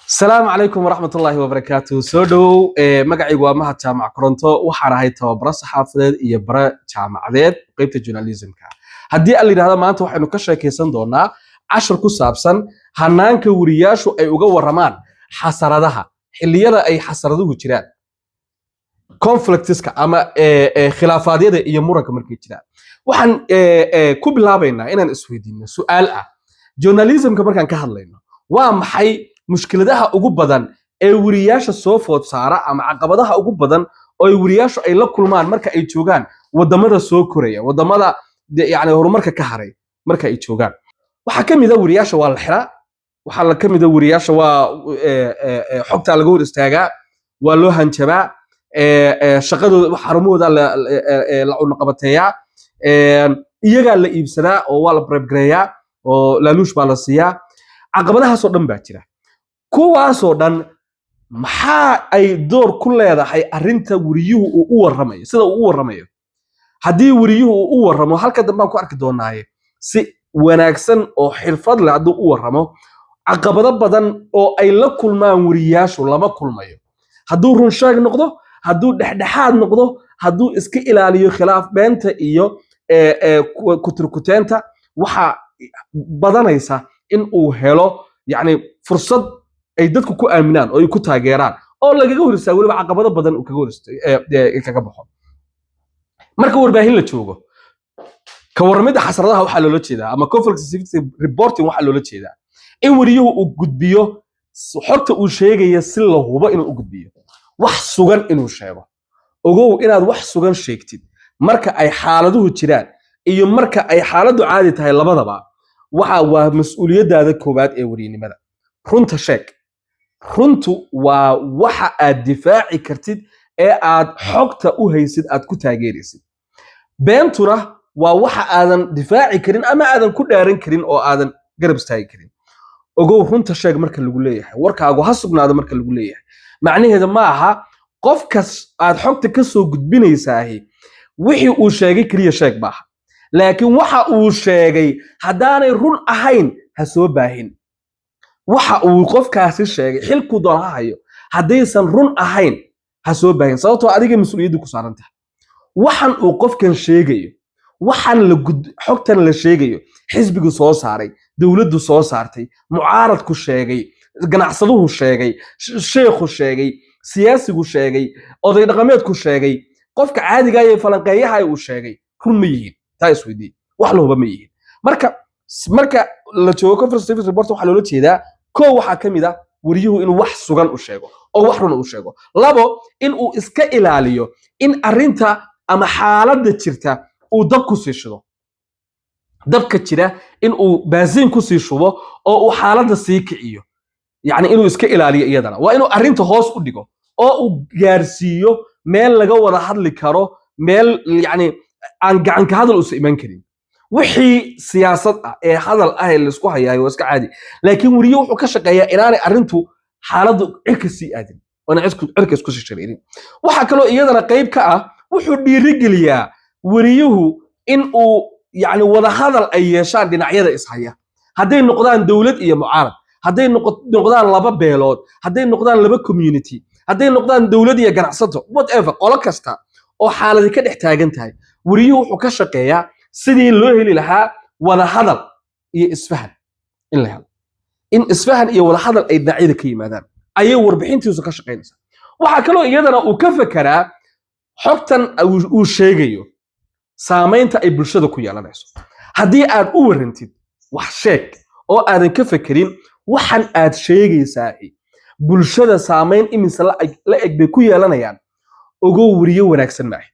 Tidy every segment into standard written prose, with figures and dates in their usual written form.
Asalaamu calaykum waraxmatullaahi wabarakaatu. Soo dhowow. Magacaygu waa Mahad Jaamac Koronto. Waxaan ahay tababaro saxaafadeed iyo bare jaamacadeed qeybta journalismka. Haddii aan la yidhahdo, maanta waxaynu ka sheekaysan doonaa cashar ku saabsan hanaanka weriyaashu ay uga waramaan xasaradaha, xilliyada ay xasaraduhu jiraan, conflictska ama khilaafaadyada iyo muranka markay jiraan. Waxaan ku bilaabaynaa inaan isweydiino su'aal ah: journalismka markaan ka hadlayno, waa maxay mushkiladaha ugu badan ee weriyaasha soo food saara ama caqabadaha ugu badan oo ay weriyaashu ay la kulmaan marka ay joogaan wadamada soo koraya, wadamada yani horumarka ka haray marka ay joogaan? Waxaa ka mid a, weriyaasha waa la xiraa. Waxaa la ka mid a, weriyaasha waa xogtaa laga hor istaagaa, waa loo hanjabaa, shaqadooda, xarumahooda la cunaqabateeyaa, iyagaa la iibsadaa oo waa la bribe gareeyaa oo laaluush baa la siiyaa. Caqabadahaasoo dhan baa jira. Kuwaasoo dhan maxaa ay door ku leedahay arrinta weriyuhu uu u warramayo, sida uu u warramayo? Haddii weriyuhu uu u warramo, halka dambaan ku arki doonaaye, si wanaagsan oo xirfad leh hadduu u warramo, caqabado badan oo ay la kulmaan weriyaashu lama kulmayo. Hadduu run sheeg noqdo, hadduu dhexdhexaad noqdo, hadduu iska ilaaliyo khilaaf, beenta iyo kutirkuteenta, waxaa badanaysa in uu helo yani fursad ay dadku ku aaminaan oo ay ku taageeraan oo lagaga hor istaago, weliba caqabado badan uu kaga hor kaga baxo. Marka warbaahin la joogo, ka warramidda xasradaha waxaa loola jeedaa, ama conflict sensitivity reporting waxaa loola jeedaa, in weriyuhu uu gudbiyo xogta uu sheegaya si la hubo inuu u gudbiyo, wax sugan inuu sheego. Ogow, inaad wax sugan sheegtid marka ay xaaladuhu jiraan iyo marka ay xaaladdu caadi tahay labadaba waxa waa mas-uuliyaddaada koowaad ee weriynimada. Runta sheeg. Runtu waa waxa aad difaaci kartid ee aad xogta u haysid, aad ku taageeraysid. Beentuna waa waxa aadan difaaci karin ama aadan ku dhaaran karin oo aadan garab istaagi karin. Ogow, runta sheeg marka lagu leeyahay, warkaagu ha sugnaado marka lagu leeyahay, macnaheedu ma aha qofkas aad xogta ka soo gudbinaysaahi wixii uu sheegay keliya sheeg maaha, laakiin waxa uu sheegay haddaanay run ahayn, ha soo baahin. Waxa uu qofkaasi sheegay, xilkuu doon ha hayo, haddaysan run ahayn, ha soo baahin, sababtoo adiga mas-uuliyaddu ku saaran tahay. Waxan uu qofkan sheegayo, waxaan la gud xogtan la sheegayo, xisbigu soo saaray, dowladdu soo saartay, mucaaradku sheegay, ganacsaduhu sheegay, sheekhu sheegay, siyaasigu sheegay, oday dhaqameedku sheegay, qofka caadiga ee falanqeeyaha uu sheegay, run ma yihiin? Taa isweydii. Wax la huba ma yihiin? Marka la joogo conflict sensitivity report, waxaa loola jeedaa: koo, waxaa ka mid ah wariyuhu inuu wax sugan u sheego oo wax run u sheego. Labo, in uu iska ilaaliyo in arrinta ama xaaladda jirta uu dab ku sii shido, dabka jira in uu baasiin ku sii shubo oo uu xaaladda sii kiciyo, yacni inuu iska ilaaliyo. Iyadana waa inuu arrinta hoos u dhigo oo uu gaarsiiyo meel laga wada hadli karo, meel yacni aan gacanka hadal usa iman karin. Wixii siyaasad ah ee hadal ah ee laisku hayaayo waa iska caadi, laakiin weriye wuxuu ka shaqeeyaa inaanay arrintu, xaaladdu cirka sii aadin oona cirka isku sii shareerin. Waxaa kaloo iyadana qayb ka ah, wuxuu dhiirigeliyaa weriyuhu in uu yacni wada hadal ay yeeshaan dhinacyada ishaya, hadday noqdaan dowlad iyo mucaarad, hadday noqdaan laba beelood, hadday noqdaan laba community, hadday noqdaan dowlad iyo ganacsato, whatever, qolo kasta oo xaaladi ka dhex taagan tahay, weriyuhu wuxuu ka shaqeeyaa sidii loo heli lahaa wada hadal iyo isfahan, in la helo, in isfahan iyo wada hadal ay dhinacyada ka yimaadaan ayay warbixintiisu ka shaqaynaysaa. Waxaa kaloo iyadana uu ka fekeraa xogtan uu sheegayo saamaynta ay bulshada ku yeelanayso. Haddii aad u warrantid wax sheeg oo aadan ka fekerin waxan aad sheegaysaa bulshada saamayn imise la eg bay ku yeelanayaan, ogow, weriye wanaagsan maaha.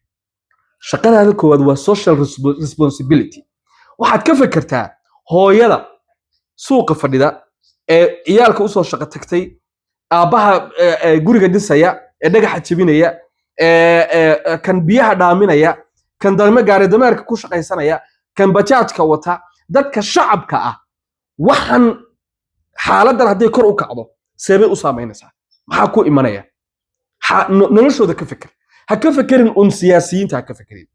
Shaqadaada koowaad waa social responsibility. Waxaad ka fekertaa hooyada suuqa fadhida ee ciyaalka usoo shaqo tagtay, aabbaha guriga dhisaya ee dhagaxa jebinaya, kan biyaha dhaaminaya, kan dame gaari dameerka ku shaqaysanaya, kan bajaajka wata, dadka shacabka ah. Waxan xaaladdan hadday kor u kacdo, seebay u saamaynaysaa? Maxaa ku imanaya? Noloshooda ka feker. Ha ka fekerin un siyaasiyiinta, ha ka fekerin.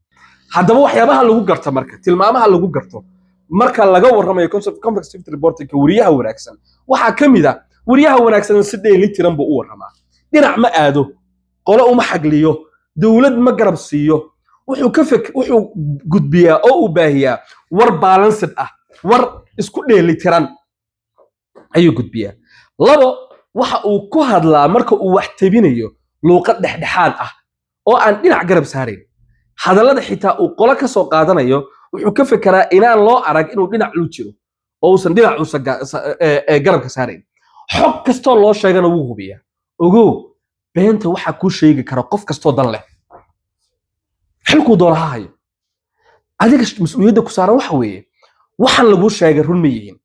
Haddaba waxyaabaha lagu garto, marka tilmaamaha lagu garto marka laga warramayo conflict sensitivity reporting weriyaha wanaagsan, waxaa ka mid a Wariyaha wanaagsan si dheeli tiran buu u warramaa. Dhinac ma aado, qolo uma xagliyo, dowlad ma garab siiyo. Wuxuu ka fek wuxuu gudbiyaa oo uu baahiyaa war balanced ah, war isku dheeli tiran ayuu gudbiyaa. Labo, waxa uu ku hadlaa marka uu wax tabinayo luuqad dhexdhexaad ah oo aan dhinac garab saarayn. Hadallada xitaa uu qolo ka soo qaadanayo wuxuu ka fekeraa inaan loo arag inuu dhinac lu jiro oo uusan dhinac uusan garabka saarayn. Xog kastoo loo sheegana wuu hubiyaa. Ogow, beenta waxaa kuu sheegi kara qof kastoo dan leh, xilkuu doona ha hayo. Adiga mas-uuliyadda ku saaran waxa weeye: waxaan laguu sheegay run ma yihiin?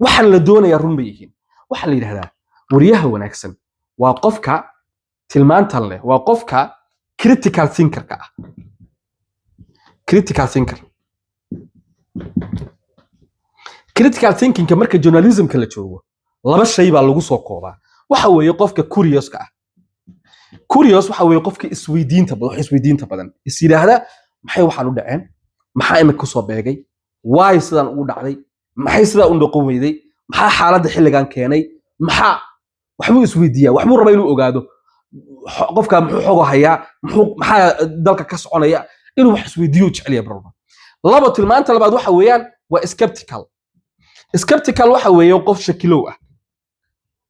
Waxaan la doonayaa run ma yihiin? Waxaa la yidhahdaa wariyaha wanaagsan waa qofka tilmaantan leh, waa qofka critical thinkerka ah. Critical thinker, critical thinkingka marka journalismka la joogo laba shay baa lagu soo koobaa. Waxa weeye qofka curiouska ah. Curious waxa weeye qofka isweydiinta badan, wax isweydiinta badan, is yidhaahda: maxay waxaan u dhaceen? Maxaa imika kusoo beegay? Waay sidaan ugu dhacday? Maxay sidaa u noqon weyday? Maxaa xaaladda xilligan keenay? Maxaa waxbuu isweydiiyaa, waxbuu rabaa inuu ogaado. Qofka muxuu xogo hayaa? Muxuu, maxaa dalka ka soconaya? Inuu wax isweydiiyo jecel yahay barba. Labo, tilmaanta labaad waxa weeyaan waa skeptical. Skeptical waxa weeye qof shakilow ah.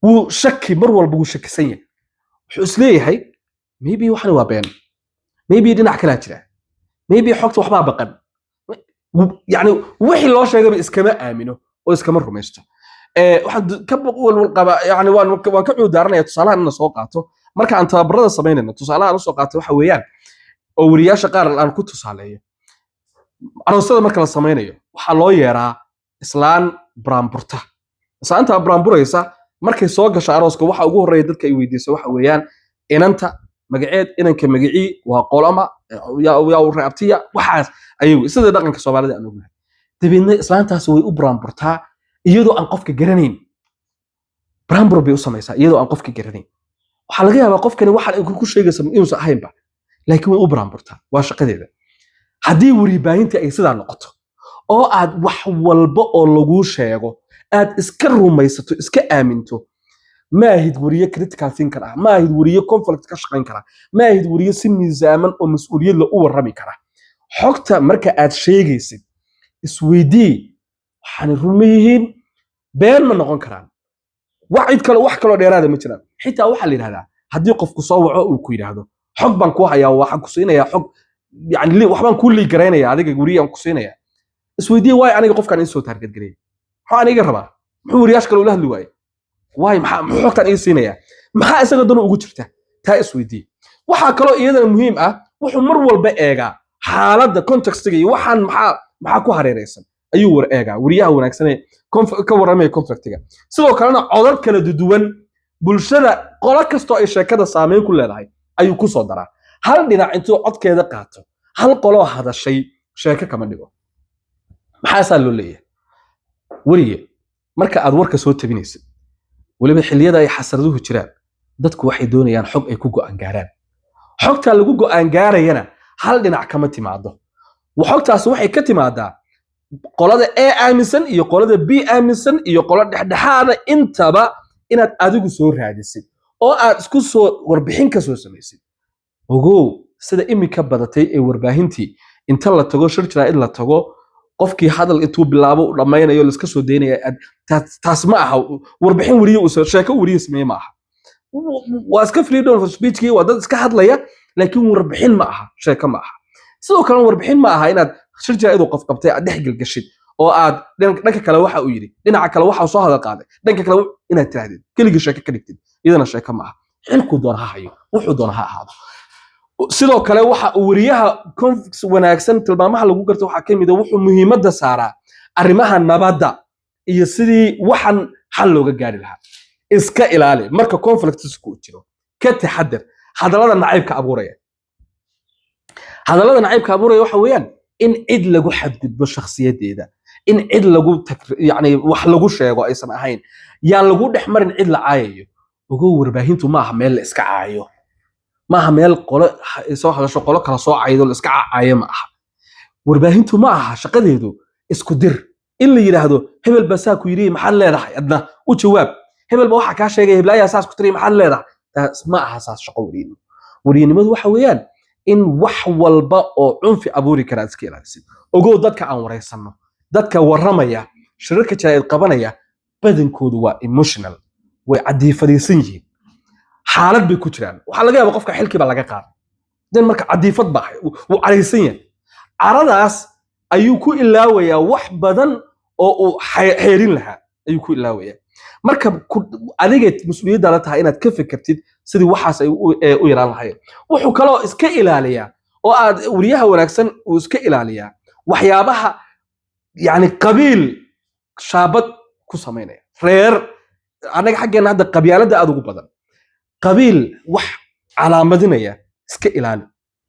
Wuu shaki, mar walba wuu shakisan yahay. Wuxuu isleeyahay maybe waxani waa been, maybe dhinac kalaa jira, maybe xogta waxbaa baqan. Yani wixii loo sheegaba iskama aamino oo iskama rumaysto. Waxaan ka walwal qabaa, yani waan ka cuudaaranaya tusaalahan ina soo qaato marka aan tababarada samaynayno. Tusaalahan usoo qaato waxa weeyaan oo weriyaasha qaar aan ku tusaaleeyo: aroosyada marka la samaynayo waxaa loo yeeraa islaan buraanburta. Islaanta buraanburaysa markay soo gasho arooska, waxa ugu horreeya dadka ay weydiiso waxa weeyaan inanta magaceed, inanka magacii, waa qolama, yaa u reabtiya, waxaas ayay, sida dhaqanka Soomaalida aan ognahay. Dabeedna islaantaas way u buraanburtaa iyadoo aan qofka garanayn. Buraanbur bay u samaysaa iyadoo aan qofka garanayn. Waxaa laga yaabaa qofkani waxaan ay ku sheegaysa inuusan ahaynba, laakiin way u buraanburtaa, waa shaqadeeda. Haddii warbaahinta ay sidaa noqoto oo aad wax walba oo laguu sheego aad iska rumaysato, iska aaminto, maahid wariye critical thinker ah, maahid wariye conflict ka shaqayn kara, maahid wariye si miisaaman oo mas-uuliyad la u warrami kara. Xogta marka aad sheegaysid isweydii: waxaanay run ma yihiin? Been ma noqon karaan? Wax cid kale, wax kaloo dheeraada ma jiraan? Xitaa waxaa la yidhahdaa haddii qofku soo waco uu ku yidhaahdo xog baan kuu hayaa, waxaan ku siinayaa xog, yani waxbaan kuu liiggaraynaya, adiga weriyaan ku siinaya, isweydiiye: waay aniga qofkaan in soo target gareeyay? Muxuu aniga rabaa? Muxuu wariyaasha kale ula hadli waayey? Waay maxaa, muxuu xogtaan ii siinayaa? Maxaa isaga dan ugu jirta? Taa isweydiiye. Waxaa kaloo iyadana muhiim ah, wuxuu mar walba eegaa xaaladda, contextiga iyo waxaan maxaa ku hareeraysan ayuu war eegaa wariyaha wanaagsan ee ka warramaya conflictiga. Sidoo kalena codad kala duwan, bulshada qolo kastoo ay sheekada saameyn ku leedahay ayuu ku soo daraa. Hal dhinac intuu codkeeda qaato, hal qoloo hadashay sheeko kama dhigo. Maxaasaa loo leeyahay? Weriye, marka aad warka soo tabinaysid, weliba xilliyada ay xasaraduhu jiraan, dadku waxay doonayaan xog ay ku go'aan gaaraan. Xogtaa lagu go'aan gaarayana hal dhinac kama timaado. Xogtaasi waxay ka timaadaa qolada A aaminsan iyo qolada B aaminsan iyo qolo dhexdhexaada intaba inaad adigu soo raadisid oo aad isku soo warbixin ka soo samaysid. Ogow, sida iminka badatay ee warbaahintii inta la tago shir jaraa'id la tago, qofkii hadal intuu bilaabo u dhammaynayo laiska soo daynaya, taas ma aha warbixin weriye uu sheeko weriye sameeye ma aha. Waa iska freedom of speechkii, waa dad iska hadlaya, laakiin warbixin ma aha, sheeko ma aha. Sidoo kalena warbixin ma aha inaad shir jaraa'id uu qof qabtay aad dhex gelgashid oo aad dhanka kale waxa uu yidhi, dhinaca kale waxa uu soo hadal qaaday, dhanka kale inaad tirahdid, keligii sheeko ka dhigtid, iyadana sheeko ma aha, xilkuu doona ha hayo, wuxuu doona ha ahaado. Sidoo kale waxa uu weriyaha conflicts wanaagsan tilmaamaha lagu garto waxaa ka mid ah wuxuu muhiimadda saaraa arrimaha nabadda iyo sidii waxan xal looga gaari lahaa. Iska ilaali marka conflictsku uu jiro, ka taxadar hadallada nacaybka abuuraya. Hadallada nacaybka abuuraya waxa weeyaan in cid lagu xadgudbo shakhsiyadeeda, in cid lagu yani wax lagu sheego aysan ahayn. Yaan lagu dhex marin cid la caayayo. Ogow, warbaahintu maaha meel la iska caayo, maaha meel qolo soo hadasho, qolo kala soo caydo, la iska caayo ma aha. Warbaahintu ma aha shaqadeedu isku dir, in la yidhaahdo hebel baa saa ku yidhi, maxaad leedahay, adna u jawaab. Hebel ba waxaa kaa sheegaya, heblaayaa saas ku tiri, maxaad leedahay? Taas ma aha saas shaqo weriyanimo. Weriyanimadu waxa weeyaan in wax walba oo cunfi abuuri kara aad iska ilaalisid. Ogow, dadka aan waraysanno, dadka warramaya, shirarka jaraa'id qabanaya, badankoodu waa emotional, way cadiifadaysan yihiin, xaalad bay ku jiraan. Waxaa laga yaaba qofka xilkii baa laga qaaday, dan marka cadiifad baa wuu caraysan yahay. Caradaas ayuu ku ilaawayaa wax badan oo uu xeerin lahaa ayuu ku ilaawayaa. Marka adiga mas-uuliyaddaada tahay inaad ka fikirtid sidii waxaas ay u yaraan lahaayeen. Wuxuu kaloo iska ilaaliyaa oo aad weriyaha wanaagsan uu iska ilaaliyaa waxyaabaha yani qabiil shaabad ku samaynaya, reer. Annaga xaggeena hadda qabyaaladda aad ugu badan, qabiil wax calaamadinaya iska ilaali,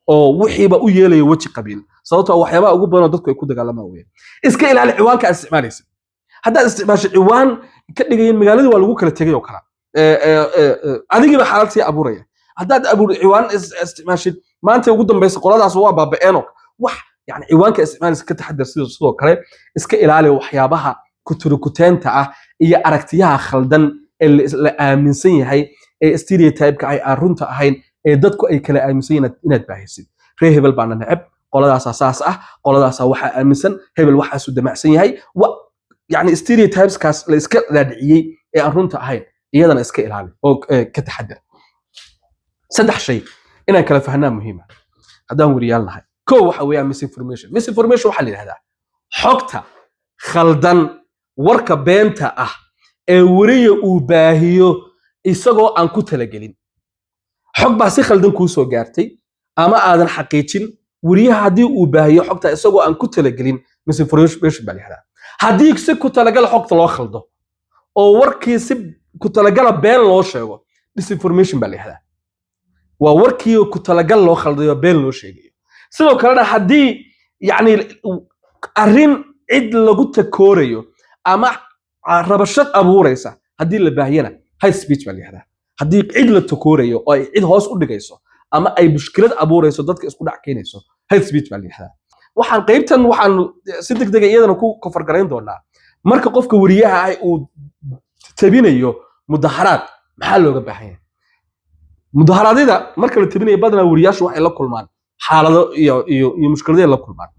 oo wixiiba u yeelaya weji qabiil, sababtoo waxyaabaha ugu badan oo dadku ay ku dagaalamaan weeyaan. Iska ilaali ciwaanka aad isticmaalaysid. Haddaad isticmaasho ciwaan ka dhigayin magaaladii waa lagu kala tegay oo kala, adigiiba xaalad sii abuuraya. Haddaad abuur ciwaan isticmaashid "maanta ugu dambaysa qoladaas waa baaba'een", wax yani ciwaanka isticmaalaysa ka taxadar. Sidoo kale iska ilaali waxyaabaha kuturikuteenta ah iyo aragtiyaha khaldan ee la aaminsan yahay ee stereotype-ka ay aan runta ahayn ee dadku ay kala aaminsan yihiin inaad baahisid. Reer hebel baana neceb, qoladaasaa saas ah, qoladaasaa waxaa aaminsan, hebel waxaasuu damacsan yahay, wa yani stereotypeskaas la iska dhaadhiciyey ee aan runta ahayn, iyadana iska ilaali oo ka taxadar. Saddex shay inaan kala fahnaa muhiima haddaan weriyaal nahay. Kow waxa weeyaan misinformation. Misinformation waxaa la yidhahdaa xogta khaldan, warka beenta ah ee weriya uu baahiyo isagoo aan ku talagelin. Xog baa si khaldan kuu soo gaartay ama aadan xaqiijin. Weriyaha haddii uu baahiyo xogta isagoo aan ku talagelin, misinformation baa la yidhahdaa. Haddii si ku talagala xogta loo khaldo oo warkii si ku talagala been loo sheego, disinformation baa la yidhahdaa. Waa warkii ku talagal loo khaldayo, been loo sheegayo. Sidoo kalena haddii yacni arrin cid lagu takoorayo ama rabashad abuuraysa haddii la baahiyana, hate speech baa la yidhahdaa. Haddii cid la takoorayo oo ay cid hoos u dhigayso ama ay mushkilad abuurayso, dadka isku dhac keenayso, hate speech baa la yidhahdaa. Waxaan qaybtan waxaan si degdega iyadana ku kofargarayn doonaa marka qofka weriyaha ah uu tabinayo mudaharaad, maxaa looga baahan yahay? Mudaharaadyada marka la tabinayo, badanaa weriyaashu waxay la kulmaan xaalado iyo mushkiladay la kulmaan.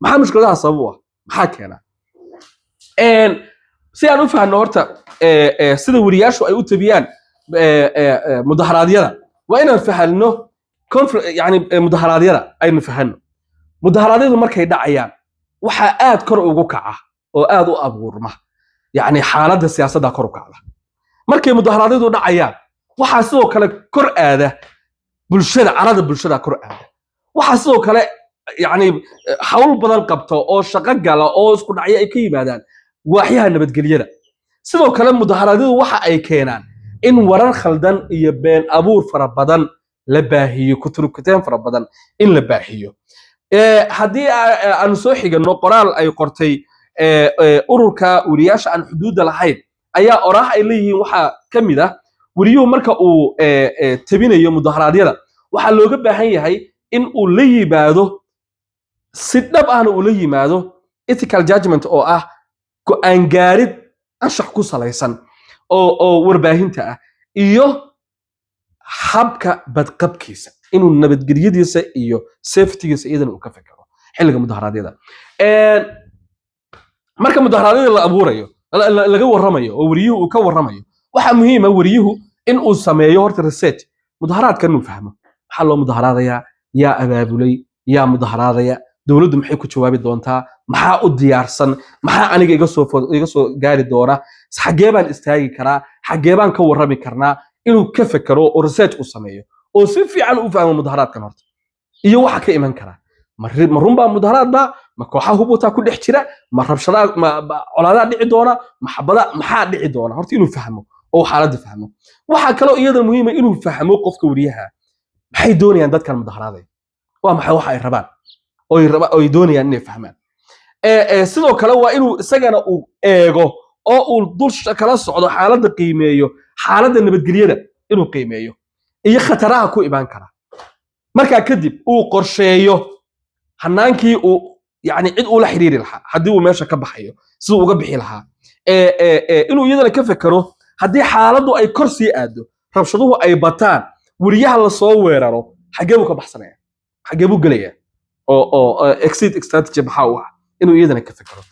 Maxaa mushkiladaha sabab u ah? Maxaa keena? Si aan u fahanno horta sida weriyaashu ay u tabiyaan mudaharaadyada, waa inaan fahanno yani mudaharaadyada aynu fahanno. Mudaharaadyadu markay dhacayaan waxaa aad kor ugu kaca oo aad u abuurma yani xaaladda siyaasadda kor u kacda. Markay mudaharaadyadu dhacayaan waxaa sidoo kale kor aada bulshada, carada bulshada kor aada. Waxaa sidoo kale yani hawl badan qabta oo shaqo gala oo isku dhacyo ay ka yimaadaan waaxyaha nabadgelyada. Sidoo kale mudaharaadyadu waxa ay keenaan in warar khaldan iyo been abuur fara badan la baahiyo, kuturukuteen fara badan in la baahiyo. Haddii aanu soo xigano qoraal ay qortay ururka weriyaasha aan xuduudda lahayn, ayaa oraah ay leeyihiin waxaa ka mid ah: weriyuhu marka uu tabinayo mudaharaadyada waxaa looga baahan yahay in uu la yimaado, si dhab ahna uu la yimaado, ethical judgment oo ah go'aan gaarid anshax ku salaysan oo warbaahinta ah iyo habka badqabkiisa, inuu nabadgelyadiisa iyo safetygiisa iyadana uu ka fekero xilliga mudaharaadyada. Marka mudaharaadyada la abuurayo, laga warramayo oo weriyuhu uu ka warramayo, waxaa muhiima weriyuhu in uu sameeyo horta research, mudaharaadkan inuu fahmo: maxaa loo mudaharaadayaa? Yaa abaabulay? Yaa mudaharaadaya? Dowladdu maxay ku jawaabi doontaa? Maxaa u diyaarsan? Maxaa aniga iga soo gaari doona? Xaggee baan istaagi karaa? Xaggee baan ka warrami karnaa? Inuu ka fekero oo research u sameeyo oo si fiican u fahmo mudaharaadkan horta iyo waxa ka iman kara. Ma runbaa mudaharaad baa? Ma kooxaha hub wataa ku dhex jira? Ma rabshadaa? Ma colaadaa dhici doona? Ma xabada? Maxaa dhici doona? Horta inuu fahmo oo xaaladda fahmo. Waxaa kaloo iyada muhiima inuu fahmo qofka weriyaha maxay doonayaan dadkan mudaharaadaya, waa maxay waxa ay rabaan oo ay doonayaan inay fahmaan. Sidoo kale waa inuu isagana uu eego oo uu dulsha kala socdo xaaladda, qiimeeyo xaaladda nabadgelyada, inuu qiimeeyo iyo khataraha ku imaan kara. Markaa kadib uu qorsheeyo hanaankii uu yani cid uu la xiriiri lahaa haddii uu meesha ka baxayo, siduu uga bixi lahaa. Inuu iyadana ka fekero Haddii xaaladdu ay kor sii aado, rabshaduhu ay bataan, weriyaha lasoo weeraro, xaggee buu ka baxsanaya? Xaggee buu gelaya? Oo exit strategy maxaa u ah? Inuu iyadana ka fikiro.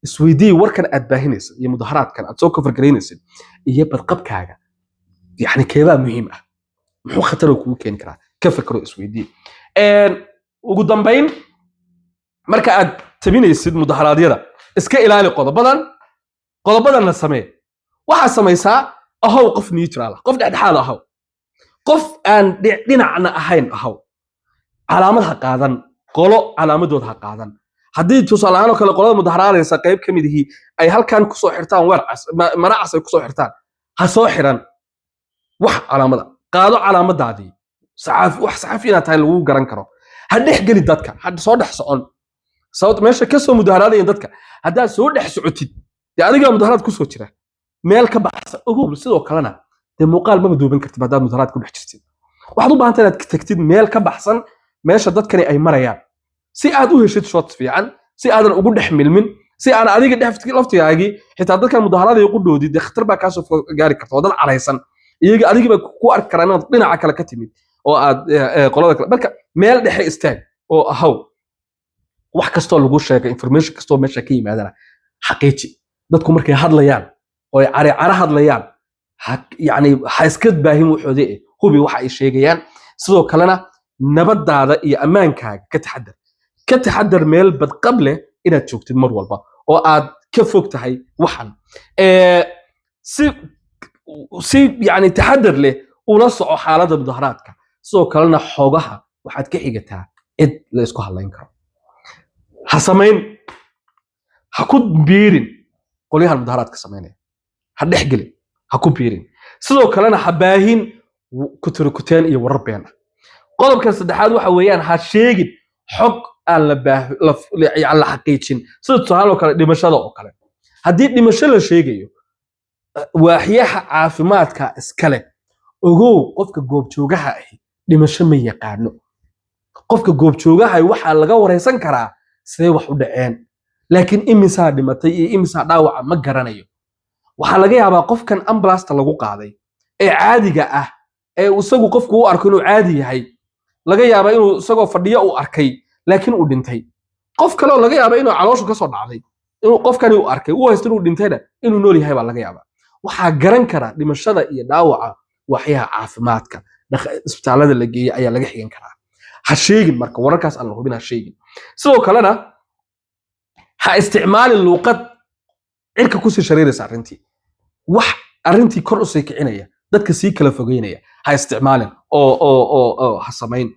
Isweydii warkan aad baahinaysid iyo mudaharaadkan aad soo cover garaynaysid iyo badqabkaaga, yani keebaa muhiim ah? Muxuu khatar oo kugu keeni karaa? Ka fikiro, isweydii. Ugu dambayn, marka aad tabinaysid mudaharaadyada, iska ilaali qodobadan, qodobadanna samee. Waxaad samaysaa: ahow qof neutral ah, qof dhexdhexaad ahow, qof aan dhinacna ahayn ahow. Calaamad ha qaadan, qolo calaamadood ha qaadan. Haddii tusaale ahaan oo kale qolada mudaharaadaysa qayb ka mid ihii ay halkan kusoo xirtaan weer cas, mara cas ay kusoo xirtaan, ha soo xiran wax calaamada. Qaado calaamadaadii saxaafi, wax saxaafi inaad tahay lagu garan karo. Ha dhex geli dadka, ha soo dhex socon, sababta meesha kasoo mudaharaadayan dadka haddaad soo dhex socotid, dee adigaa mudaharaad kusoo jira. Meel ka baxsan ogow. Sidoo kalena dee muuqaal maba duuban kartid haddaad mudaharaad ku dhex jirtid. Waxaad u baahan tahay inaad tagtid meel ka baxsan meesha dadkani ay marayaan, si aad u heshid shots fiican, si aadan ugu dhex milmin, si aan adiga dhex laftigaagii xitaa dadkan mudaharaadaya qudhoodii dee khatar baa kaasoo gaari karta oo dad caraysan iyaga adigii baa ku arki karaa inaad dhinaca kale ka timid oo aad qolada kale. Marka meel dhexe istaag oo ahaw. Wax kastoo lagu sheegay, information kastoo meesha ka yimaadana xaqiiji. Dadku markay hadlayaan oo ay care care hadlayaan, yani ha iska baahin waxoodii, hubi waxa ay sheegayaan. Sidoo kalena nabadaada iyo ammaankaaga ka taxadar. Ka taxadar meel badqab leh inaad joogtid mar walba oo aad ka fog tahay waxan. Si yani taxadar leh ula soco xaaladda mudaharaadka. Sidoo kalena xogaha waxaad ka xigataa cid la isku hadlayn karo. Ha samayn, ha ku biirin qolyahan mudaharaadka samaynaya, ha dhex gelin, ha ku biirin. Sidoo kalena ha baahin kutirikuteen iyo warar been ah. Qodobka saddexaad waxa weeyaan, ha sheegin xog aan la baah- la yani la xaqiijin, sida tusaale oo kale dhimashada oo kale. Haddii dhimasho la sheegayo, waaxyaha caafimaadka iskale. Ogow, qofka goobjoogaha ahi dhimasho ma yaqaano. Qofka goobjoogaha waxaa laga wareysan karaa sidee wax u dhaceen, laakiin imisaa dhimatay iyo imisaa dhaawaca ma garanayo. Waxaa laga yaabaa qofkan ambulance-ta lagu qaaday ee caadiga ah, ee isagu qofku u arko inuu caadi yahay, laga yaabaa inuu isagoo fadhiyo uu arkay, laakiin uu dhintay. Qof kale oo laga yaaba inuu calooshu ka soo dhacday, inuu qofkani uu arkay, uu haysto inuu dhintayna, inuu nool yahay baa laga yaabaa. Waxaa garan kara dhimashada iyo dhaawaca waxyaha caafimaadka, isbitaalada la geeyey ayaa laga xigan karaa. Ha sheegin marka wararkaas aan la hubin, ha sheegin. Sidoo kalena ha isticmaalin luuqad cirka kusii shareeraysa arrintii, wax arrintii kor usii kicinaya, dadka sii kala fogeynaya ha isticmaalin oo ha samayn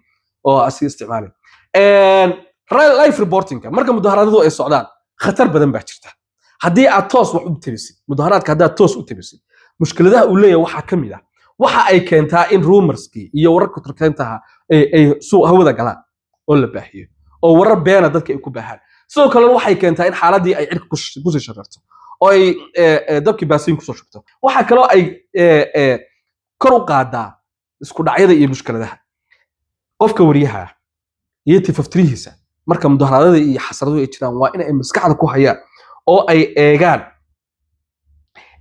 oo ha sii isticmaalin. Live reportingka marka mudaharaadadu ay socdaan, khatar badan baa jirta. Haddii aad toos wax u tabisid mudaharaadka, haddaad toos u tabisid, mushkiladaha uu leeyahay waxaa ka mid ah waxa ay keentaa in rumorskii iyo wararka turkeentaha ay hawada galaan oo la baahiyo oo warar beena dadka ay ku baahaan. Sidoo kalena waxay keentaa in xaaladii ay cirka kusii shareerto oo ay dabkii baasiin kusoo shubto. Waxaa kaloo ay kor u qaadaa isku dhacyada iyo mushkiladaha. Qofka wariyaha ah iyo tifaftirihiisa, marka mudaharaadada iyo xasaraduhu ay jiraan, waa in ay maskaxda ku hayaan oo ay eegaan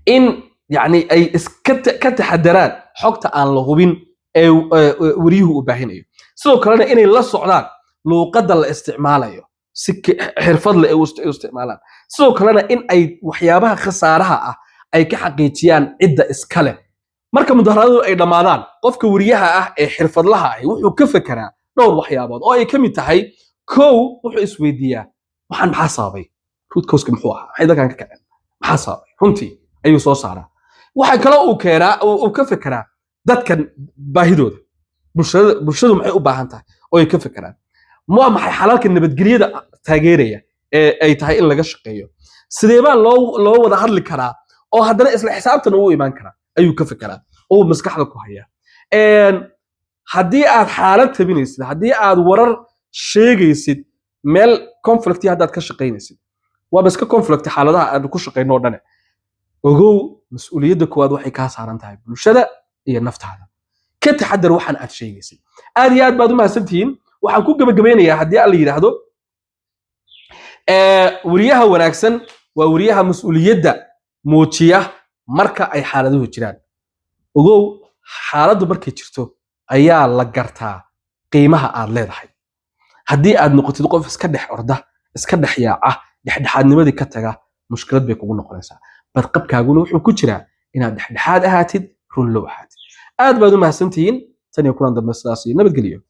in yani ay iska ka taxadaraan xogta aan la hubin ee wariyuhu uu baahinayo. Sidoo kalena inay la socdaan luuqadda la isticmaalayo, si xirfad leh ay u isticmaalaan. Sidoo kalena in ay waxyaabaha khasaaraha ah ay ka xaqiijiyaan cidda iska leh. Marka mudaharaadadu ay dhammaadaan, qofka wariyaha ah ee xirfadlaha ahi wuxuu ka fekeraa dhowr waxyaabood oo ay ka mid tahay: kow, wuxuu isweydiiyaa, waxaan maxaa sababay? Root cause muxuu ahaa? Maxay dalkan ka kaceen? Maxaa sababay runtii ayuu soo saaraa. Waxa kaloo uu keenaa uu ka fekeraa dadkan baahidooda, bulshadu maxay u baahan tahay oo ay ka fekeraan. Waa maxay xalalka nabadgelyada taageeraya ee ay tahay in laga shaqeeyo? Sidee baa loo wada hadli karaa oo haddana isla xisaabtan uu imaan karaa ayuu ka fekeraa oo uu maskaxda ku hayaa. Haddii aad xaalad tabinaysid, haddii aad warar sheegaysid, meel conflict haddaad ka shaqaynaysid, waaba iska conflict xaaladaha aad ku shaqayno oo dhane, ogow mas-uuliyadda koowaad waxay kaa saaran tahay bulshada iyo naftaada. Ka taxadar waxaan aad sheegaysid. Aad iyo aad baad u mahadsantihiin. Waxaan ku gebagabeynayaa, haddii alla yidhaahdo, weriyaha wanaagsan waa weriyaha mas-uuliyadda muujiya. Marka ay xaaladuhu jiraan, ogow, xaaladdu markay jirto ayaa la gartaa qiimaha aad leedahay. Haddii aad noqotid qof iska dhex orda, iska dhex yaaca, dhexdhexaadnimadii ka taga, mushkilad bay kugu noqonaysaa. Badqabkaaguna wuxuu ku jiraa inaad dhexdhexaad ahaatid, run low ahaatid. Aad baad u mahadsantihiin. Tan iyo kulan dambe, sidaas iyo nabadgelyo.